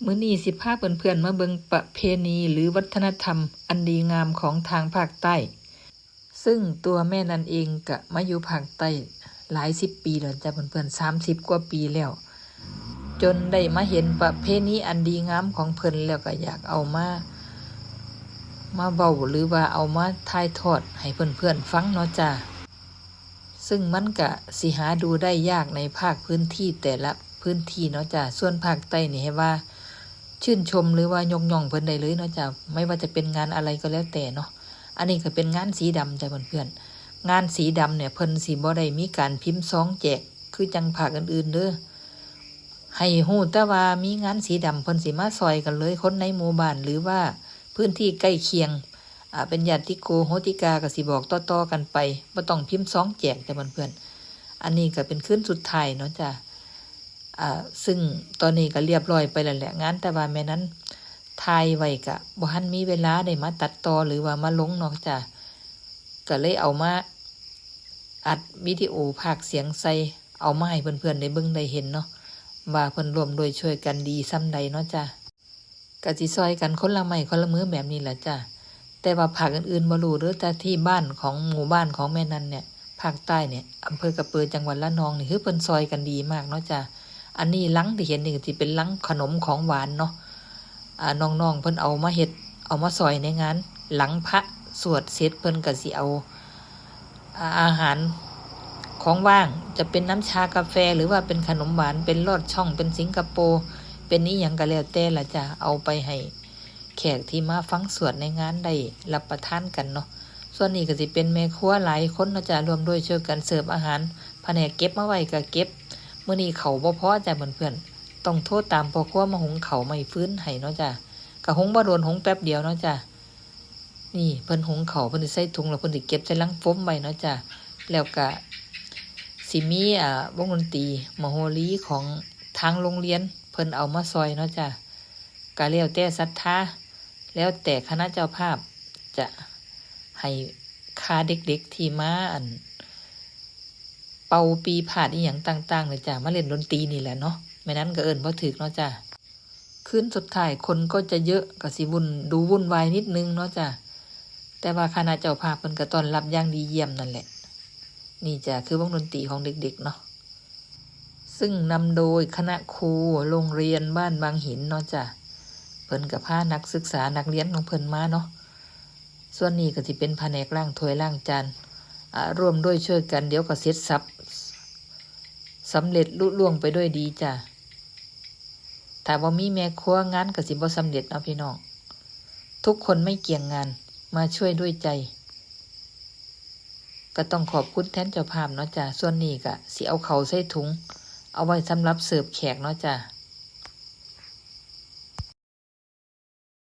ມື້ນີ້ຊິພາເພື່ອນໆມາເບິ່ງປະເພນີ ຫຼື ວັດທະນະທຳອັນດີງາມຂອງທາງພາກໃຕ້, ຊຶ່ງຕົວແມ່ນັນເອງກະມາຢູ່ພາກໃຕ້ຫຼາຍສິບປີແລ້ວຈ້າເພື່ອນໆ, ສາມສິບກວ່າປີແລ້ວ, ຈົນໄດ້ມາເຫັນປະເພນີອັນດີງາມຂອງເພິ່ນແລ້ວກະຢາກເອົາມາ ມາເວົ້າ ຫຼືວ່າເອົາມາຖ່າຍທອດໃຫ້ເພື່ອນໆຟັງເນາະຈ້າ. ຊຶ່ງມັນກະຊິຫາດູໄດ້ຍາກໃນພາກພື້ນທີ່ແຕ່ລະພື້ນທີ່ເນາະຈ້າ. ສ່ວນພາກໃຕ້ນີ້ໃຫ້ວ່າຊື່ນຊົມ ຫຼືວ່າຍົກຍ້ອງເພິ່ນໄດ້ເລີຍເນາະຈ້າ, ໄມ່ວ່າຈະເປັນງານອະໄລກໍແລ້ວແຕ່ເນາະ. ອັນນີ້ກໍເປັນງານສີດຳຈ້າເພື່ອນໆ. ງານສີດຳເນ່ຍ ເພິ່ນຊິບໍ່ໄດ້ມີການພິມຊອງແຈກຄືຈັ່ງພາກອື່ນໆເດີ້. ໃຫ້ຮູ້ແຕ່ວ່າມີງານສີດຳ ເພິ່ນຊິມາຊ່ອຍກັນເລີຍ, ຄົນໃນໝູ່ບ້ານ ຫຼືວ່າພື້ນທີ່ໃກ້ຄຽງ ອາ ເປັນຍາດຕິໂກໂຫຕິກາກໍຊິບອກຕໍ່ໆກັນໄປ, ບໍ່ຕ້ອງພິມຊອງແຈກຈ້າເພື່ອນໆ. ອັນນີ້ກໍເປັນຄືນສຸດທ້າຍເນາະຈ້າ. ອາ ຊຶ່ງຕອນນີ້ກໍລຽບລ້ອຍໄປແລ້ວແຫຼະງານ, ແຕ່ວ່າແມ່ນັນຖ່າຍໄວ້ກະບໍ່ທັນມີເວລາໄດ້ມາຕັດຕໍ່ ຫຼືວ່າມາລົງເນາະຈ້າ. ກໍເລີຍເອົາມາອັດວິດີໂອພາກສຽງໃສ່ ເອົາມາໃຫ້ເພື່ອນໆໄດ້ເບິ່ງໄດ້ເຫັນເນາະ ວ່າເພິ່ນຮ່ວມດ້ວຍຊ່ວຍກັນດີສ່ຳໃດເນາະຈ້າ. ກະຊິຊ່ອຍກັນຄົນລະໄມ້ຄົນລະມືແບບນີ້ແຫຼະຈ້າ. ແຕ່ວ່າພາກອື່ນໆບໍ່ຮູ້ເດີ້, ແຕ່ທີ່ບ້ານຂອງ ໝູ່ບ້ານຂອງແມ່ນັນເນ່ຍ ພາກໃຕ້ເນ່ຍ ອຳເພີກະເປີ ຈັງຫວັດລະນອງນີ້ ຄືເພິ່ນຊ່ອຍກັນດີມາກເນາະຈ້າ. ອັນນີ້ລັງທີ່ເຫັນນີ້ກະຊິເປັນລັງຂະໜົມຂອງຫວານເນາະ. ອາ ນ້ອງໆເພິ່ນເອົາມາເຮັດ ເອົາມາຊ່ອຍໃນງານ. ຫຼັງພະສວດເສັດ ເພິ່ນກະຊິເອົາ ອາ ອາຫານຂອງຫວານ ຈະເປັນນ້ຳຊາກາແຟ ຫຼືວ່າເປັນຂະໜົມຫວານ ເປັນລອດຊ່ອງ ເປັນສິງກະໂປ ເປັນອີ່ຫຍັງກໍແລ້ວແຕ່ລະຈ້າ ເອົາໄປໃຫ້ແຂກທີ່ມາຟັງສວດໃນງານໄດ້ຮັບປະທານກັນເນາະ. ສ່ວນນີ້ກໍຊິເປັນແມ່ຄົວຫຼາຍຄົນເນາະຈ້າ ຮ່ວມດ້ວຍຊ່ວຍກັນເສີບອາຫານ, ພະແນກເກັບມາໄວ້ກໍເກັບ. ມື້ນີ້ເຂົ້າບໍ່ພໍຈ້າເພື່ອນໆ, ຕ້ອງໂທຕາມພໍ່ຄົວມາຫຸງເຂົ້າໄມ້ຟືນໃຫ້ເນາະຈ້າ. ກໍຫຸງບໍ່ດົນ, ຫຸງແປັບດຽວເນາະຈ້າ. ນີ້ເພິ່ນຫຸງເຂົ້າ ເພິ່ນຊິໃສ່ຖົງ ແລ້ວເພິ່ນຊິເກັບໃສ່ລັງໂຟມໄວ້ເນາະຈ້າ. ແລ້ວກະຊິມີ ອາ ວົງດົນຕີມະໂຫຣີຂອງທາງໂຮງຮຽນ ເພິ່ນເອົາມາຊ່ອຍເນາະຈ້າ. ກະແລ້ວແຕ່ສັດທາ ແລ້ວແຕ່ຄະນະເຈົ້າພາບຈະໃຫ້ຄ່າເດັກໆທີ່ມາ ອັນ ເປົ່າປີພາດອີ່ຫຍັງຕ່າງໆເນາະຈ້າ ມາຫຼິ້ນດົນຕີນີ້ແຫຼະເນາະ. ແມ່ນນັ້ນກໍເອີ້ນບໍ່ຖືກເນາະຈ້າ. ຄືນສຸດທ້າຍຄົນກໍຈະເຍີະ ກໍຊິວຸ່ນ ດູວຸ່ນວາຍນິດໜຶ່ງເນາະຈ້າ, ແຕ່ວ່າຄະນະເຈົ້າພາບເພິ່ນກໍຕ້ອນຮັບຢ່າງດີຢ້ຽມນັ້ນແຫຼະ. ນີ້ຈ້າ ຄືວົງດົນຕີຂອງເດັກໆເນາະ, ຊຶ່ງນຳໂດຍຄະນະຄູໂຮງຮຽນບ້ານວັງຫີນເນາະຈ້າ. ເພິ່ນກໍພານັກສຶກສານັກຮຽນຂອງເພິ່ນມາເນາະ. ສ່ວນນີ້ກໍຊິເປັນພະແນກລ້າງຖ້ວຍລ້າງຈານ ອາ ຮ່ວມດ້ວຍຊ່ວຍກັນ ດຽວກໍເສັດສັບ ສຳເລັດລຸລ່ວງໄປດ້ວຍດີຈ້າ. ຖ້າບໍ່ມີແມ່ຄົວ ງານກໍຊິບໍ່ສຳເລັດເນາະພີ່ນ້ອງ. ທຸກຄົນໄມ່ກ່ຽງງານ ມາຊ່ວຍດ້ວຍໃຈ ກໍຕ້ອງຂອບຄຸນແທນເຈົ້າພາບເນາະຈ້າ. ສ່ວນນີ້ກໍຊິເອົາເຂົ້າໃສ່ຖົງ ເອົາໄວ້ສຳລັບເສີບແຂກເນາະຈ້າ.